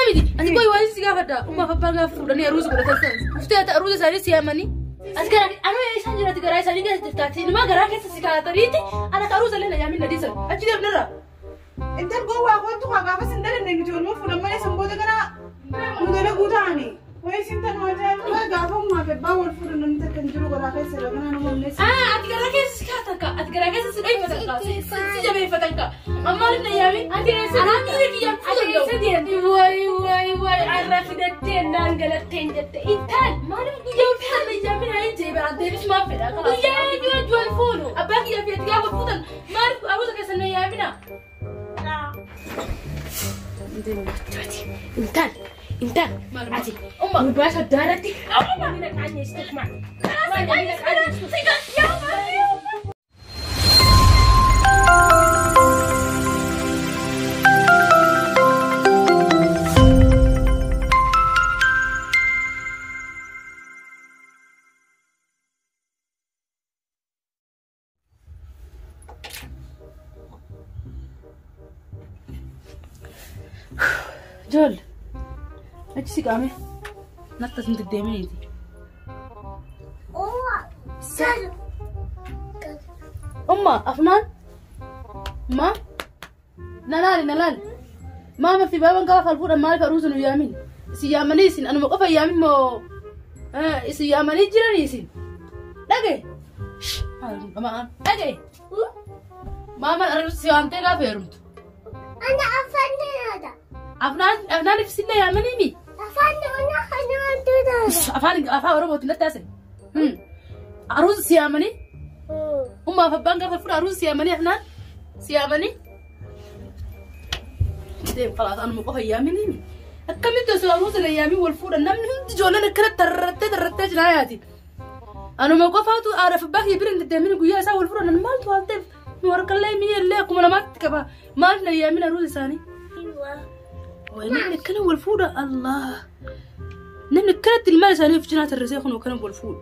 Miti ati koi waan si gaafadha. Ummaa fi abbaan gaafa fuudhanii aruusa godhatan sana. Uftee ati aruusa isaanii si yaamanii. As gara anu isaan jiraati garaa isaanii keessa jirtaati. Ilmaa garaa keessa si kaa'ataniiti ana ka aruusa illee na yaamin na dhiisan. Achi deemnirra. Intal gowwaa kootu haa gaafa sin dalanne nuti olma fuudhan malee san booda gara nu dalaguu ta'ani. Wayi sin tan ajaa'iba gaafa ummaa fi abbaa wal fuudhan namni takka hin jiru garaa keessa dha kanaa nama humneessa. Ati garaa keessa si kaa'atan kaa. Ati garaa keessa si dhoyfatan kaa. Si jabeeffatan kaa. Amma maaliif na yaamin? Ati eessa Anaa miira kiyyaan Ati eessa deemte? Wayi wayi wayi arra fidatteen naan galatteen jette. Intal Maaliif guyyaa ulfaan na yaamin haa hin jee baraan deebis maaf fedha? Guyyaa eenyu wajji wal fuunu? Abbaa kiyyaa fi ati gaafa fuutan maaliif aruusa keessa na yaamina? Intal intal ati Umma. gurbaa soddaa irratti namni qaanyeessitu maal? Namni qaanyeessitu. Jool, achi si qaame. Natti asin deddeeminiiti. Umma, afnaan? Ma? Na laali, na laali. Maama fi baaban gaafa fuudhan maaliif aruusa nu yaamin? Isin yaamanii isin anuma qofa yaamin moo isin yaamanii jiranii isin? Dhagaye. Dhagaye. Maamaan aruusa si waamtee gaafa heerumtu. Ana afaan nyaata. Afnaan afnaan ibsillee yaamanii mi? Afaan ana nyaata. Afaan afaan Oromootiin natti haasa'e. Aruusa si yaamanii? Ummaa fi abbaan gaafa fuudhan aruusa si yaamanii afnaan si yaamanii? Deem khalaas anuma qofa yaaminii mi? Akkamitti osoo aruusa na yaamin wal fuudhan namni hundi ijoolleen akkana tarrattee tarrattee jiraa yaati. Anuma qofaatu haadha fi abbaa kiyya bira hin deddeemin guyyaa isaa wal fuudhan maaltu waan ta'eef nu harkallee mi'a illee akkuma namaatti qaba. Maaliif na yaamin aruusa isaanii? Wayi namni akkana wal fuudha Allah. Namni akkanatti ilmaan isaanii of cinaa tarrisee kun akkana wal fuudha.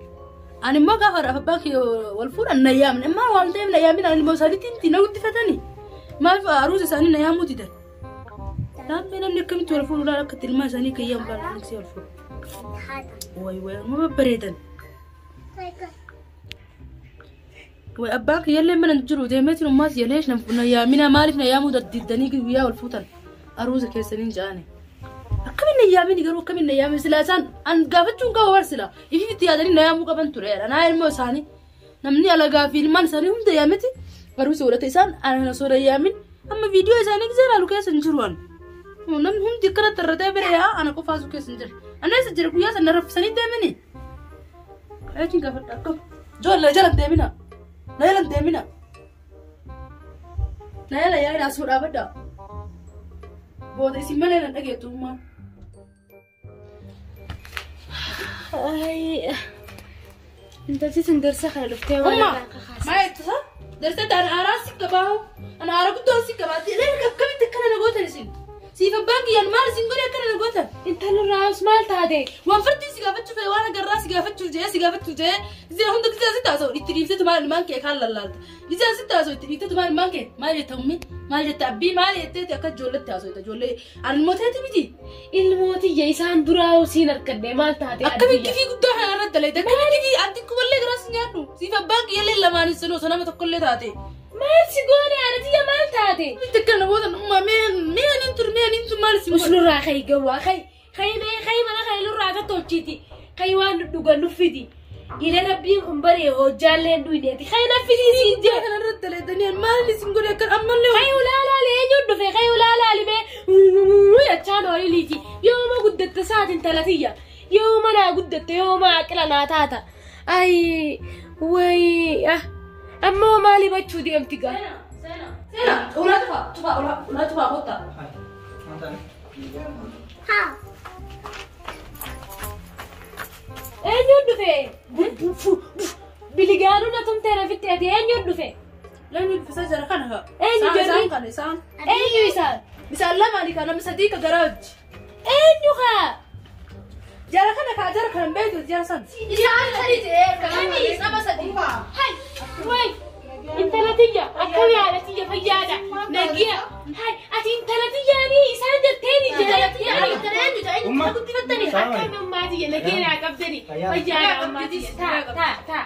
Ani immoo gaafa haadha fi abbaa kiyya wal fuudhan na yaamne. Maal waan ta'eef na yaamin ani ilmoo isaaniitti miti na guddifatanii. Maaliif aruusa isaanii na yaamuu didan? Laammee namni akkamitti wal fuudhu laala akkatti ilmaan isaanii kan yaamu laala namni wal fuudhu. Wayi wayi amma babbareedan. Wayi abbaan kiyyallee mana hin jiru deemeetiin ummaas yaleesh na yaamina maaliif na yaamuu diddanii guyyaa wal fuutan aruusa keessaniin ja'ane. Akkamiin na yaamini garuu akkamiin na yaamin silaa isaan an gaafachuun qaba bar silaa ifiif itti yaadanii na yaamuu qaban ture anaa ilmoo isaanii namni alagaa fi ilmaan isaanii hunda yaameti aruusa godhate isaan ana osoo na yaamin amma viidiyoo isaanii gisee ilaalu keessa hin jiru an. Namni hundi akkana tarratee bira yaa ana qofaasu keessa hin jiru. Ana eessa jira guyyaa sana raffisanii deemini. Achiin gaafadha akkam. Ijoollee jala hin deemina. Na jala hin deemina. Na jala yaa'in asuu dhaabadha. Booda isin malee na dhageettu ummaa. Ay, intalti sun darsa kana dhuftee waan Umma, irraan kakaasa. maal jettisa? Darsee ana aaraa si qabaa. Ana aara guddoo si qabaa. Illee akkamitti akkana na gootan isin? Siif abbaan kiyyaan maal isin godhe akkana na gootan? Intalli irraa maal taate? Waan fardi si gaafachuu fedhe waan agarraa si gaafachuu jee si gaafachuu jee gisee hunda gisee asitti haasa'u itti dhiiftetu maal ilmaan kee kaan lallaalta. Gisee asitti haasa'u itti dhiiftetu maal ilmaan kee maal jetta ummi maal jetta abbii maal jetteeti akka ijoolletti haasa'u ijoollee ani ilmooteeti miti. Ilmootiyya isaan duraa siin harkadde maal taate? Akkamitti gifii guddaa kana irratti dalayte akkamitti gifii ati kuballee garaa si nyaadhu siif abbaan kiyyallee lamaan isin osoo nama tokkollee taate. Maal si goone haadhatiyya maal taate? Akkamitti akkana namoota ummaa mee mee aniin tur mee aniin tun maal isin godhe? Usnurraa kayi gawwaa kayi kayi mee kayi mana kayi nurraa tottolchiti kayi waan dhugan nuffiti. Ila rabbiin kun baree hojjaallee dhuyneeti kayi naffiti siin jee. Kana irratti dalaytanii maal isin godhe akkan ammallee Kayi ulaalaa eenyuun dhufe kayi ulaalaa limee jechaan ooliliiti. Yooma guddatte saatiin talatiyya yooma naa guddatte yooma aqila naa taata. Ayi wayi ammoo maali bachuu deemti gaa? Seena, seena, ulaa cufaa, cufaa, ulaa, ulaa cufaa kottaa. Ha. Eenyuun dhufe? Biligaanuu na tumtee na fixxeeti eenyuun dhufe? Eenyu dhufe jara kana haa? Eenyu Isaan jarri? kana isaan. Eenyu isaan? Isaan lamaani kan namni sadii ka garaa hojii. Eenyu kaa? Jara kana kaa jara kana hin beektu jara san. Isaan sadii ta'ee kan nama sadii. Hai! Wayi! Intala tiyya akkami haadha tiyya fayyaadha nagiya. Hai! Ati intala tiyyaanii isaan jetteeni Intala tiyya jedhanii. Ilma guddifattanii akkami ummaatii nageenya qabdanii fayyaa ummaatii taa taa taa.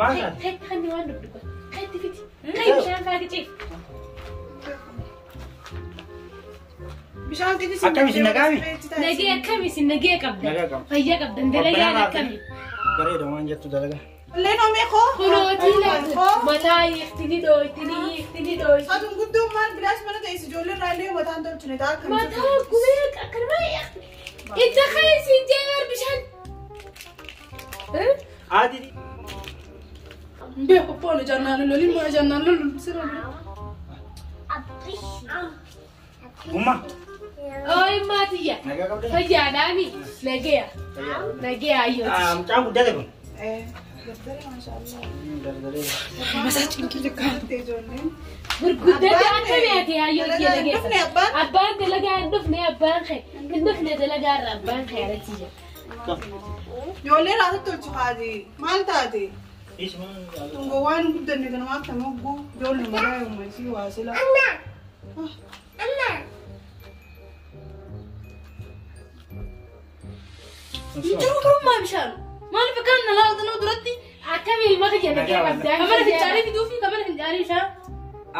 Maal? Kan waan dubbisu. Kaitti fiti. Kai bishaan faa Bishaan kiji Akkami isin nagaami? Nagee akkami isin nagee qabda. Fayyaa qabdan dalagaan akkami. Bareeda waan jettu dalagaa. Leenoo meeqoo? Kunootii laatu mataa hiiktini dhooytini hiiktini dhooytini. Aduun guddoo maal bilaash mana ta'e ijoollee irraa illee mataan tolchine ta'a akkami. Mataa gubee akkanuma itti keessa jeebar bishaan. Adii. Beeku poonu jannaan lolin moo jannaan lolun sirra. Umma. Oi maatiya. Nagaa qabda. Fayyaadhaami nageya. Nageya ayyooti. Mucaan guddate kun. Dardaree maashaallah. Dardaree. Masaa cinqii jekkaatti ijoolleen. Gurguddate akkami ati ayyooti Dalagaa hin dhufne abbaan? Abbaan dalagaa hin dhufne abbaan kee. Hin dhufne dalagaa irra abbaan kee alatti jira. Ijoollee raasa tolchu haati. Maal taate? Isuma. Tungoo waan guddanne kanuma akka mogguu ijoollee maraa yommuu isii waa sila. Amma. Jiru turummaa bishaan. Maaliif akkana na laaltanuu duratti? Akkami ilma kiyya nagee qabdaa. Kamara fincaanii fiduu fi kamara fincaanii bishaan.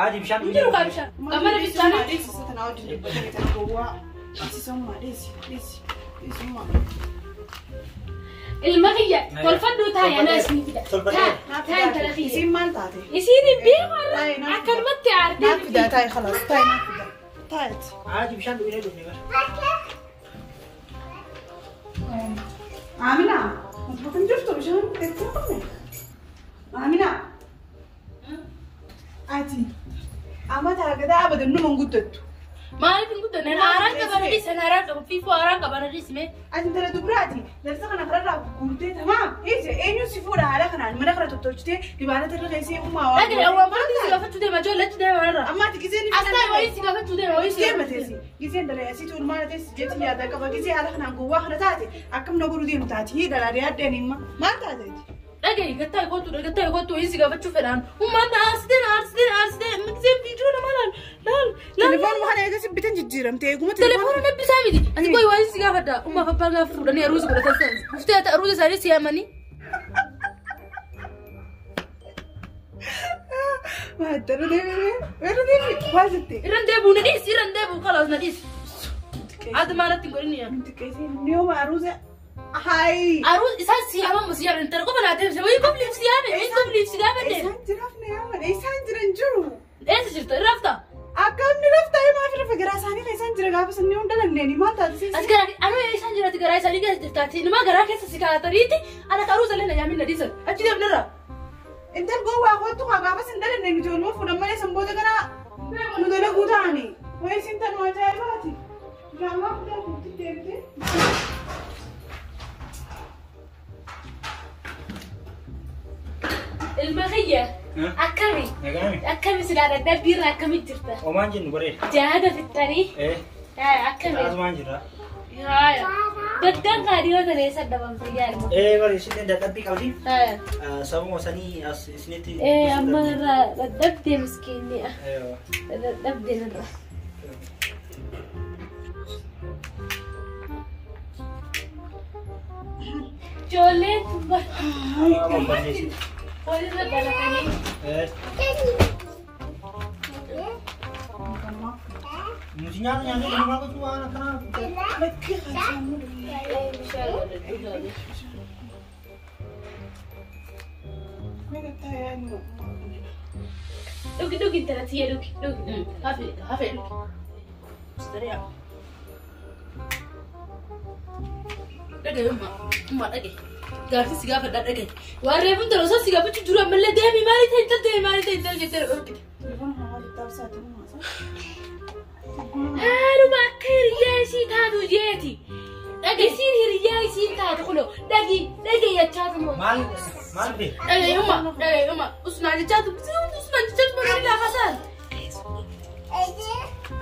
Adii bishaan. Hin jiru kaa bishaan. Kamara fincaanii. Dhiisisa tanaa wajjin dubbatanii tan gowwaa. Dhiisisa ummaa dhiisi dhiisi dhiisi ummaa. Ilma kiyya tolfadhuu taa'e anaas ni fida. Tolfadhee. Taa taa intala kiyya. Isiin maal taate? Isiin hin beeku har'a akkanumatti aartee Naaf fidaa taa'i khalaas taa'i naaf fidaa. Taa'eeti. Adii bishaan dhugnee dhufne bara. Amina, mutfakın jirtu bishaan itti qabne. Amina. Ati. Amma taagadaa abadan numa hin guddattu. Maaliif hin guddanne? Haaraan qaban dhiise haaraan qaban fiifuu haaraan qaban dhiisme. Ati intala dubaraati. Darsa kana kararraa guurtee tamaam. Ije eenyu si fuudha haala kanaan mana kana tottolchitee dibaana irra keessee uumaa waa. Dhagee awwaan fardi si gaafachuu deema ijoollee achi deema irra. Amma ati giseen As taa'e wayii si gaafachuu deema wayii si Gisee mateesi. Giseen dhala asiitu ulmaana teessi jetti yaada qaba. Gisee haala kanaan gowwaa kana taate akkam na godhu deemu taati. Hidha yaaddeen himma. Maal taateeti? Dhagee gattaa kootu gattaa kootu wayii si gaafachuu fedhaan. Ummaan aarsitee aarsitee aarsitee giseen viidiyoo nama laal laal laal. Telefoon kana eegasi bitan jijjiiramte eeguma Telefoona nabbisaa miti. Ati koo wayii si gaafadha. Ummaa abbaan gaafa fuudhanii aruusa godhatan sana. Uftee aruusa isaanii si yaamanii. Maatara deemee irra deemee maal jette? Irra deebi'u na dhiisi irra deebi'u kalaas na dhiisi. Ati maalatti hin godhin yaa. Niyooma aruusa hayi. Aruus isaan si yaamamu si yaaman intala qofa naa deemse wayii kobliif si yaame wayii kobliif si gaafadhe. Isaan jiraaf na yaaman isaan jiran jiru. Eessa jirta irra haftaa? Akkamni laftaa himaa fi rafa garaa isaanii kan isaan jira gaafa sanni hunda dandeeni maal taate siis? As garaa anuu isaan jiraati garaa isaanii keessa jirtaati numa garaa keessa si kaa'ataniiti ana aruusa illee na yaamin na dhiisan achi deemnirra. Intal gowwaa kootu haa gaafa sin dalenne nuti olma fuudhan malee san booda gara nu dalaguu ta'ani. Wayi sin tanuu ajaa'ibaati. Bishaan fidaa fuutti deemte. Ilma kiyya akkami Nagaami. akkami silaa dadhabbii irraa akkamitti jirta? Omaan jennu bareeda. Jaada fixxanii akkami? Asumaan jirra. Haaya. Baddaan kaadhiyoo tana eessa dhabamta yaa ilma? Bari isin dadhabbii qabdi. Haaya. Sababuma sanii as isinitti. Amma irraa dadhabdee miskiinni. Dadhabdee irraa. Ijoolleen tun walirra dhalatanii. Nuti nyaata nyaannee kan gochuu waan akkanaa. Lakkii kan Dhugi dhugi intala tiyya dhugi dhugi. Hafe hafe dhugi. Sitariyaa. Dhagee umma umma dhagee. Gaaffii si gaafadhaa dhagee. Waan reefuun tana osoo si gaafachuu jiru ammallee deemi maali ta'e intal deemi maali ta'e intal jettee dhorkite. Haaluma akka hiriyaa isii taatu jeeti. Isiin hiriyaa isiin taatu kunoo dhagi dhagi jechaatu moo. Maal maal bee? Dhagee umma dhagee umma usnaa jechaatu usnaa jechaatu malee laafa saan.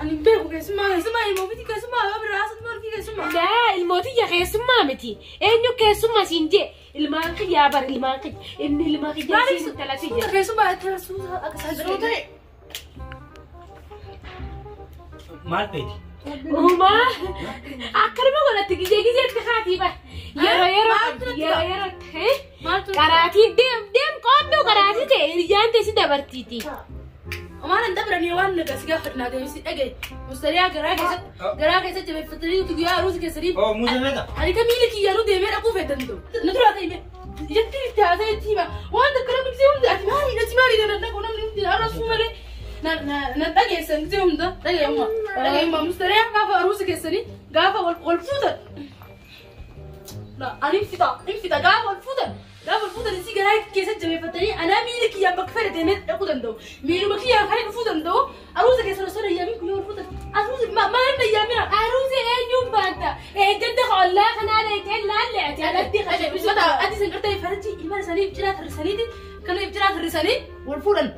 Ani beeku keessummaa keessummaa ilmoo miti keessummaa yoo biraa haasatu maal fi keessummaa. Laa ilmootiyya keessummaa miti. Eenyu keessummaa siin jee ilmaan kiyyaa bar ilmaan kiyya inni ilma kiyya siin intala tiyya. Keessummaa jettee suuta akka isaan Suuta Maal beeti? Uumaa akkanuma godhatti qaraatii bar. Yeroo yeroo yeroo yeroo qaraatii deem deem qooddu qaraatii ta'e hiriyyaan ta'e si dabartiiti. Omaan hin dabranii waan nagaa si gaafadhu deebisi dhagaye. Mustariyaa garaa keessatti jabeeffatanii guyyaa aruusa keessanii. Oo muuza feeta? Ani ka miila kiyyaanuu deemee dhaquu feetan ta'u. Na duraa ta'e jetti itti haasa'e itti hima. Waan takka namni gisee hunda ati maali ati maali na dhaqu namni hundi arrasuu malee. Na dhageessan gisee hunda dhagayeemma. Dhagayeemma mustariyaa gaafa aruusa keessanii gaafa wal fuutan. Ani hin fixa gaafa wal fuutan. Gaafa fuutan isii garaa keessatti jabeeffatanii anaa miila kiyyaan bakka fedhe deemee dhaquu danda'u. Miiluma kiyyaan kan dhufuu danda'u. Aruusa keessa osoo hin guyyaa wal fuutan. Aruusa maal hin yaamina? Aruusa eenyuun baanta? Eeggadda ollaa kanaa dheekee laalle ati alatti Mata ati isin gartee faranjii ilmaan isaanii cinaa tarrisaniiti kana cinaa tarrisanii wal fuudhan.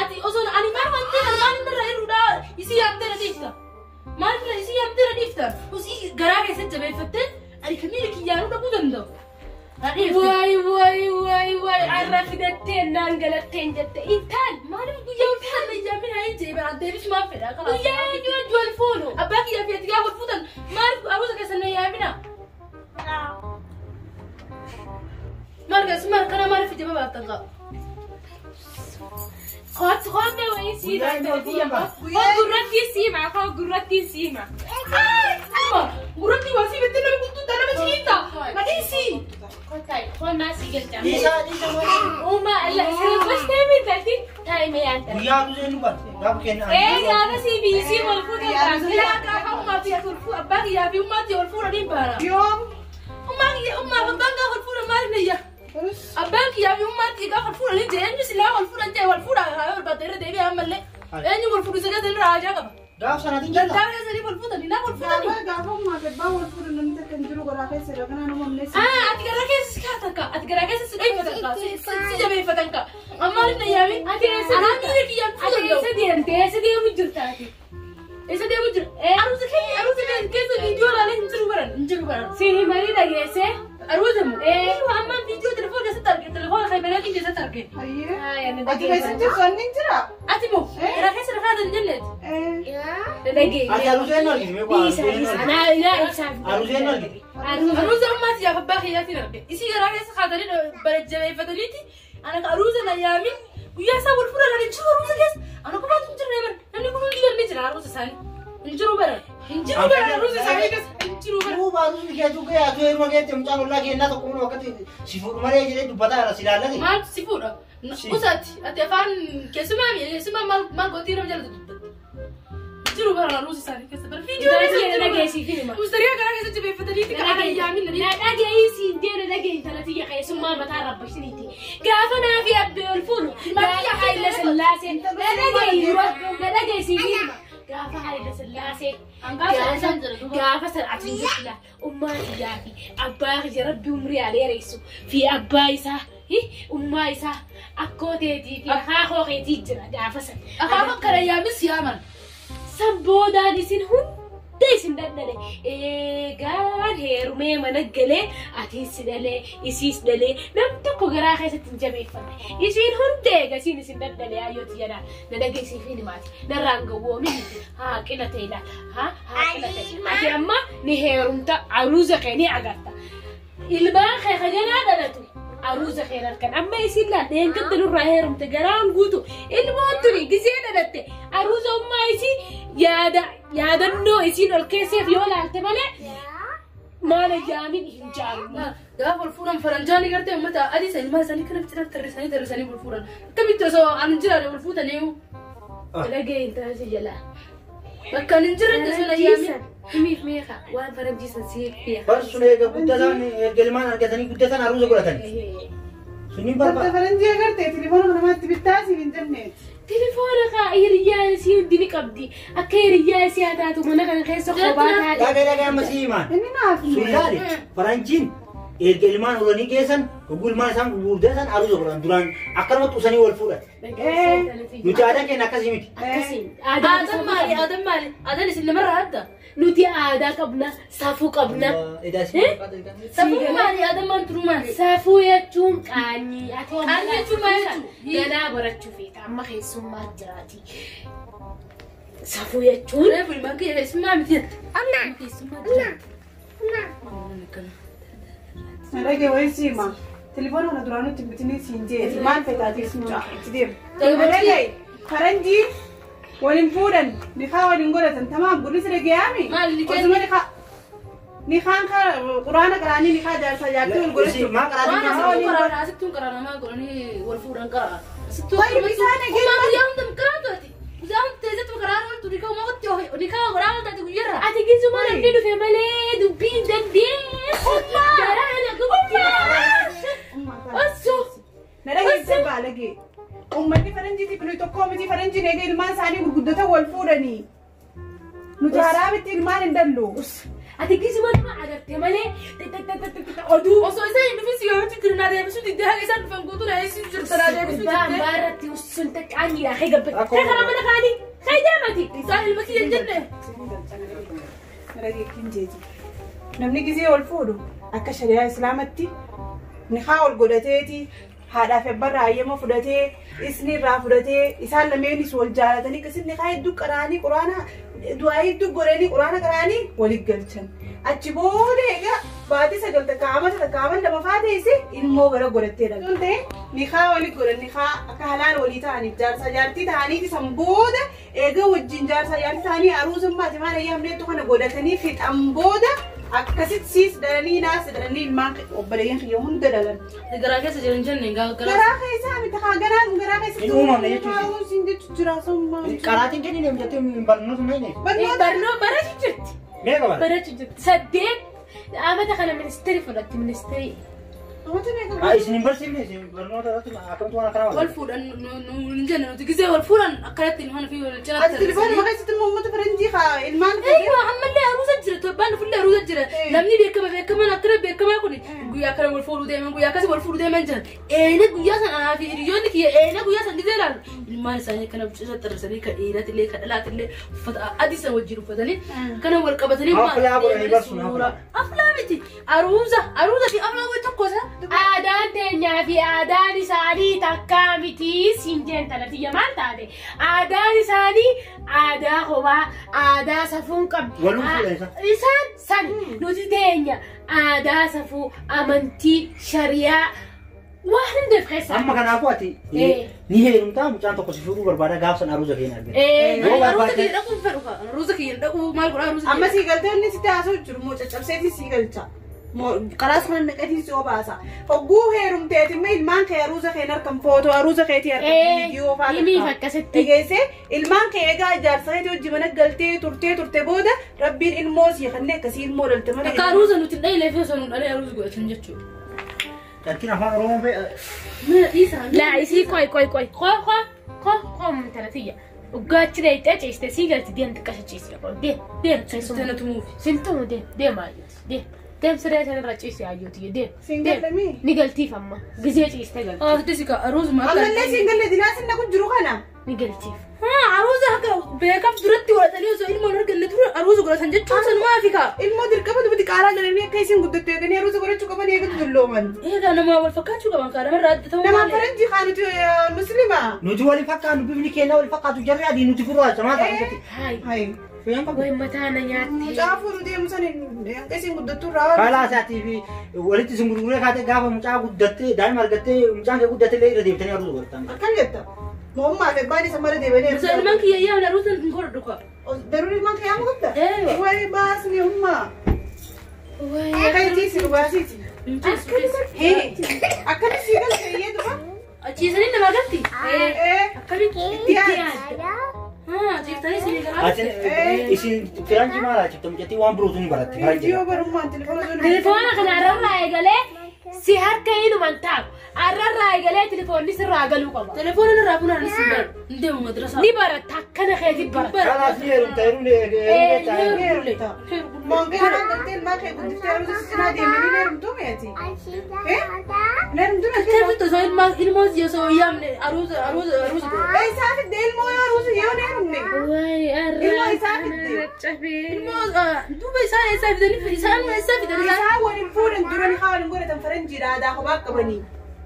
Ati osoo ani maal waan ta'e maal irra hir'uudha isii yaamtee na dhiifta. Maal irra isii yaamtee na dhiifta. Isii garaa keessatti jabeeffattee ani kan miila kiyyaanuu dhaquu danda'u. Waay waay waay waay arra fidattee naan galatteen jette intal. Maaliif guyyaa wal fuudhan yaamina hin jee baraan deebis maal fedha? Guyyaa eenyu wajji wal fuunu? Abbaa kiyyaa fi ati gaafa wal fuutan maaliif aruusa keessan na yaamina? Maal keessa maal kana maaliif ija babaattan qaba? Kooti koome wayii siima. Koo gurratti siima koo gurratti siima. Gurratti waa sii bitti nama guutuu nama ciita. Madhiisi. Konnaa si galcha. Dhiisaa dhiisaa maal? Uumaa alla sirrii miidhagdi taa'imee yaanta. Guyyaa aruusa eenyu baate? Gaafa kenna. Ee gaafa sii biisii wal fuutan Yaa gaafa ummaa fi ati wal fuudhan abbaa kiyyaa fi ummaatti wal fuudhan hin baana. Yoom? Ummaa kiyya ummaa fi abbaan gaafa wal fuudhan maaliif nayya? Abbaan kiyyaa fi ummaatti gaafa wal fuudhan hin jee eenyu silaa wal fuudhan jee wal fuudhan haa barbaadde irra deebi'ee ammallee. Eenyu wal fuudhu isa irra haajaa qaba. Gaaf sanaatiin jalla. Dantaa keessanii wal fuudhanii naa wal fuudhanii. Gaafa gaafa ummaa fi abbaa wal fuudhan namni takka hin jiru garaa keessa dha kanaan uumamne. Ati garaa keessa si kaatan ka ati garaa keessa si dhoyfatan ka si jabeeffatan ka amma maaliif na yaamin? Ati eessa Anaa miila kiyyaan Ati dhufuu danda'u. eessa deemte eessa deemu jirta ati? Eessa deemu jira? Aruusa keenya aruusa keessa viidiyoo ilaalee hin jiru baran hin jiru baran. Si himanii dhageesse? Aruusa moo? Ammaan viidiyoo telefoona keessatti arge telefoona kan banaatiin keessatti arge. Hayyee. Ati keessa jirtu anni hin jira. Ati moo garaa keessa rafaa hin jenneeti. Dhageesse. Ati aruusa eenyu argite? Mee waa Dhiisa aruusa eenyu dhiisa. argite? Naa naa ibsaaf. Aruusa eenyu argite? Aruusa. Aruusa ummaati yaaf abbaa kiyyaatiin arge. Isii garaa keessa kaatanii barajjabeeffataniiti ana ka aruusa na yaamin guyyaa isaa wal fuudhan hin jiru aruusa keessa. Ana qofaatu hin jirre bara namni kun hundi ni jira aruusa isaanii. Hin jiru bara hin jiru bara aruusa isaanii keessa hin jiru bara. Duuba aruusni keetu gahee atu heeruma keetti mucaan ollaa keenyaa tokko kun akkatti si fuudhu malee jedhee dubbataa jira si ilaallate. Maaltu si fuudha? Usaati ati afaan keessumaa keessumaa maal maal gootii nama jalatti dubbatti. Jiru bara aruusa isaanii keessa bara viidiyoo keessa hin jiru bara. Dhageessiif hima. Mustariyaa garaa keessa jabeeffataniiti kan ana yaamin na Na dhageessi hin deena dhageessi talati keessummaa mataa rabbashiniiti. Gaafa naa fi abbee ol fuunu gaafa Haayila Sillaasee na dhageessi na dhageessi hima. Gaafa Haayila Sillaasee gaafa san ati hin jirtu laal ummaa kiyyaa fi abbaa kiyya rabbi umrii haa dheeressu fi abbaa isaa ummaa isaa akkoo teetii fi akaakoo keetii jira gaafa san. Akaakoo kana yaamin si yaaman. San boodaan isin hunda isin dadhale eegaan heerumee mana galee atiis si dhalee isiis dhalee nam tokko garaa keessatti hin jabeeffanne isiin hunda eegasiin isin dadhale ayyooti jedhaa na dhageessiif hin himaati narraan gowwoomin haa qila ta'e laal haa haa qila ta'e ati amma ni heerumta aruuza kee ni agarta ilmaan kee kajanaa dhalatu aruuza kee harkan amma isin laal dheengadda nurraa heerumte garaan guutu ilmoon tuni gisee dhalatte aruuza ummaa isii yaada yaadannoo isiin ol keesseef yoo laalte malee maal yaamin hin jaalu. Gaafa wal fuudhan faranjaanii gartee uummata adii isa ilmaan isaanii kana cinaa tarreessanii tarreessanii wal fuudhan. Akkamitti osoo ani hin jiraanne wal fuutanii Dhagee hin taasise jalaa. Bakka ani hin jirretti osoo na yaamin. Himiif meeqa waan faranjiisan siif beeka. Bar sun eega guddatan erga ilmaan argatanii guddatan aruusa godhatan. Sunniin Bakka barbaada. faranjii agartee telefoona namaatti bittaa siif hin jenneeti. Telefoona kaa hiriyyaa isii hundi ni qabdi. Akka hiriyyaa isii haa taatu mana kana keessa kophaa taate. Dhagaa dhagaa amma si himaan. Inni naaf. Sun ilaali faranjiin erga ilmaan horanii geessan hogguu ilmaan isaan gurguddan aruusa godhan duraan akkanumatti usanii wal fuudhan. Nuti aadaan keenya akkasii miti. Akkasiin. Aadaan maali? Aadaan maali? Aadaan isin namarraa adda. Nuti aadaa qabna, safuu qabna. Safuu maali? Aadaan maal turuu maali? Safuu jechuun qaanyii. Ati Qaanyii jechuun maal jechuudha? Ganaa barachuu feeta. Amma keessummaa jiraati. Safuu jechuun Reefu ilmaan kiyya keessummaa miti jette. Keessummaa jira. Nalagee wayii siima. Telefoona kana duraan nutti bitinii siin jee maal feetaatis mucaa itti deema. Nalagee faranjii waliin fuudhan nikaa waliin godhatan tamaam gurri si dhagayaami. Maal nikaan? Osuma nikaa nikaan quraana qaraanii nikaa jaarsaa jaartii wal godhachuu. Maa Waan qaraatiin asittuu qaraana asittuun qaraana maal godhanii wal fuudhan qaraa. Asittuu Wayii bishaan eegee Uumaa guyyaa hunda qaraatu ati. Guyyaa hunda teessatti qaraana ooltu nikaa uumaa watti nikaa godhaa ooltu ati guyyaarra. Ati gisuma namni dhufe malee dubbii hin dandeessu. Garaa na gubdee. Osoo. Nalagee baalagee. Uummanni faranjiitiif nuyi tokko miti faranjiin eegee ilmaan isaanii gurguddatan wal fuudhanii. Nuti haraamitti ilmaan hin dallu. Ati gisuma nama agarte malee oduu. Osoo isaan hin dhufin si yoo jiru naa deebisuu diddee haga isaan dhufan guutuu naa eessisuu jirta naa deebisuu Gubbaa diddee. ambaarratti usun taqqaanyiidha. Kee gabbate. Kee karaa mana kaanii. Kee deemati. Isaan ilma kiyya hin jenne. Nalagee kinjeeti. Namni gizee wal fuudhu akka shari'aa islaamatti nikaa wal godhateeti haadhaaf abbaarraa hayyama fudhatee isni irraa fudhatee isaan lameenis wal jaalatanii akkasitti nikaa hedduu qaraanii quraana du'aa hedduu godhanii quraana qaraanii walit galchan. Achi booda egaa baatii sagal takka amata takka aman lama faa teesse ilmoo gara godhatteedha. Sun ta'e nikaa walit godhan nikaa akka halaal walii ta'aniif jaarsa jaartii ta'aniif san booda egaa wajjin jaarsa jaartii ta'anii aruusummaa maal ayyaamneettu kana godhatanii fixan booda akkasitti siis dhalanii naas dhalanii ilmaan obboleeyyan kiyya hunda dhalan. Garaa keessa jiran jenne garaa. Garaa keessaa miti haa garaan garaa keessatti Hin uumamne jechuudha. Haa'uun jechuun jira summaa. Qaraatiin kennine jettee barnoota hin dhayneef. Barnoota Barnoo barachuu jirti. Meeqa bara? Barachuu jirti. Saddeet amata kana ministeerii fudhatti ministeerii. Amata meeqa Haa isin hin barsiifne isin barnoota irratti akkamtu waan akkanaa Wal wal. fuudhan nu hin jenne nuti gisee wal fuudhan akkanatti nu hana fi wal cinaa. Ati telefoonuma keessatti immoo uummata faranjii haa ilmaan Eeyyuu ammallee aruusa jira torbaan dhufullee aruusa jira namni beekama beekamaan akkana beekamaa kun guyyaa akkana wal fuudhuu deeman guyyaa akkasii wal fuudhuu deeman jiran eena guyyaa san anaa fi hiriyoonni kiyya eena guyyaa san gisee ilaalu ilmaan isaanii akkana cisa xirrisanii kan dhiiratillee kan dhalaatillee uffata adii san wajjin uffatanii kana wal qabatanii Aflaa godhanii barsuun aflaa. Aflaa miti aruusa aruusa fi aflaa wayii tokko isa. Aadaan teenyaa fi aadaan isaanii takkaa miti siin jeen talatiyya maal taate? Aadaan isaanii aadaa kophaa, aadaa safuu hin qabdu. Walum fuudha isa. Isaan san nuti teenya aadaa safuu, amantii, shariyaa waan hunda of keessaa. Amma kanaafuu ati ni heerumtaa mucaan tokko si fuudhuu barbaada gaafsan aruusa kee hin argine. Eh, Yoo Aruusa barbaadde kiyya dhaquu hin fedhu aruusa kiyya dhaquu maal godhaa aruusa Amma sii galtee inni sitti haasa'u jiru moo caccabseetii sii galcha. Moo karaa sana naqatii si obaasa. Hogguu heerumteeti immoo ilmaan kee aruusa kee harkan footoo aruusa keetii harkan viidiyoo fa'aa himiif takka. akkasitti. Dhageessee ilmaan kee egaa ijaarsa keetii hojii mana galtee turtee turte booda rabbiin ilmoo sii kanneen akkasii ilmoo dhalte malee. Akka aruusa nuti hin dhayne fi osoo nu dhalee aruusa godhatan jechuudha. Qartiin afaan Oromoo bee Mina dhiisaa. Laa isii qoy qoy qoy qoy qoy qoy qoy talatiyya. Dhuggaachi dheeyxee ciiste sii galti deem xiqqasha ciiste qoy deem deem keessumaa. Tana tumuufi. Sintumu deem deem ayyooti deem deem siree sanarra ciise ayyooti deem Siin deem gallamii? ni galtiif amma gizee ciiste galti Ah, disika aruusuma akka. Ammallee siin galle dinaa sinna kun jiru kana. ni galtiif. Haa aruusa akka beekam duratti godhatanii osoo ilmoon arganne dura aruusa godhatan jechuun sanumaa fi kaa. Ilmoo dirqama dubbatti qaalaa galanii akka isiin guddattu eeganii aruusa godhachuu qaban eegatu dullooman. Egaa nama wal fakkaachuu qaban kaa namarraa adda ta'uu Namaan malee. faranjii kaa nuti musliima. nuti wal fakkaannu bifni keenya wal fakkaatu jarri adii nuti gurraacha maal ta'u Hayi Hayi. Fayyaan qabu. way mataa na nyaatte. Mucaa fuudhu deemu san hanga isiin guddattu irraa Kaalaa isaatii fi walitti isin gurguree kaatee gaafa mucaa guddattee daa'ima argattee mucaan kee guddattee illee irra deebitanii aruusa godhatan. Akkam jetta? Mo'ummaa fi abbaan isa mara deebanii Osoo ilmaan kiyya yaa'an aruusa hin godhadhu kaa. Daruu ilmaan kee yaa'u qabda? Eewa. Wayi baasni ummaa. Way Akka itti si baasiiti. Hee. Akkami sii galte iyyee duba? Ciisanii nama galti. Ee. Akkamitti? Itti yaadda. Haa ciiftanii isinii garaa. Ati isin firanchi maal achifta mucattii waan birootu ni baratti faranchi. Viidiyoo barummaan telefoona osoo hin Telefoona kana arrarraa eegalee si harka hinuman taa'u arrarraa eegalee telefoonni sirraa galuu qaba. Telefoona irraa funaan isin baru. Hin deemu madrasaa. Ni baratta akkana keeti baratta. Kalaas ni heerumta heerumni heerumta. Moongee kanaan galtee ilmaan kee guddiftee aruusa cinaa deemanii heerumtuu meeti? Heerumtuu meeti? Akkamitti osoo ilmaan ilmoon si osoo yaamne aruusa aruusa aruusa godhu. Isaa fidde ilmoo yoo aruusa yoo hin heerumne. Way Ilmoo isaa fidde. cabee. Ilmoo duuba isaan eessaa fidanii isaan eessaa fidan isaan. Isaa waliin fuudhan durani haa waliin godhatan faranjiidha aadaa kophaa qabanii.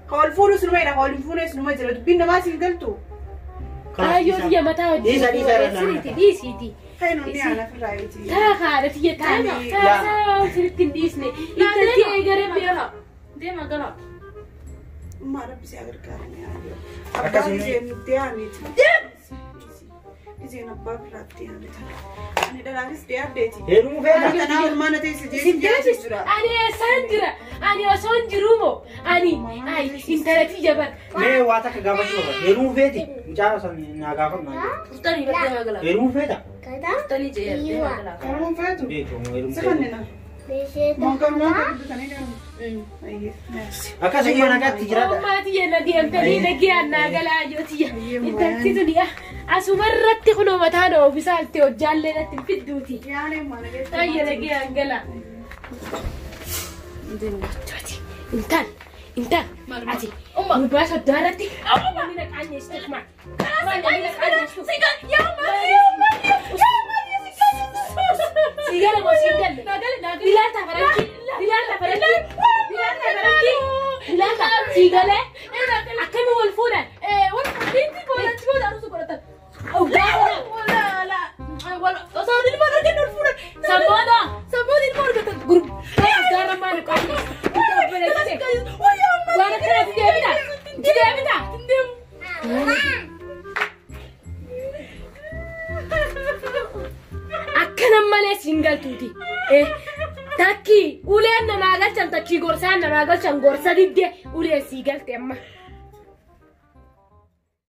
Ka wal fuudhu sunuma jira ka waliin fuudhu sunuma jira dubbiin namaa siin galtu. Ayyoo biyya mataa hojii. Dhiisa dhiisa irra Dhiisiiti dhiisiiti. Kain onni ana firraayitii. Taa haadha tiyya taa. Taa sirriitti hin dhiisne. Intalti eegaree beela. Deema gala. Ummaa rabbi si gargaarame. Akkasuma- Abbaan isheen nutti yaamiti. Isheen abbaa biraatti yaamita. Ani dhalaanis dhiyaaddeeti. Heerumuu feeta? Kanaaf ilmaan teessi Isin jeetii teessis jira. ani eessaan jira? Ani osoo hin jiruu moo? Ani ay intala tiyya bar. Mee waa takka gaafachuu qaba. Heerumuu feeti? Mucaa san naa gaafadhu naa jedhu. Turtanii bar deema gala. Heerumuu feeta? Turtanii jee deema gala. Kanuun feetu. Beeku heerumuu Si feeta. kannina. Moonkaan moonkaan dubbisanii deemu. Akkasuma nagaatti jiraadha. Ummaa tiyya na deemtanii nagiyaan naa galaa yoo tiyya. Intalti tuni asumarratti kunoo mataan oofisaalti hojjaallee natti hin fidduuti. Yaani mana geessu. Ayya nagiyaan gala. Intal intal ati gurbaa soddaa irratti namni na qaanyeessitu maal? Maal namni na qaanyeessitu? Sigala moo siin galle? Ilaalta faranjii ilaalta faranjii ilaalta faranjii ilaalta siigalee akkami wal fuudhan? Wal fuudhiitti boodachi booda aruusa godhatan. Osoo ilmoo argan wal fuudhan. Sammooda Sammoota ilmoo argatan. gurbaa soddaa irra maal qaanyeessitu? Waan akkanatti deebita? Deebita? Akkana malee siin galtuuti. Takkii uleen namaa galchan takkii gorsaan namaa galchan gorsa didde uleen sii galte amma.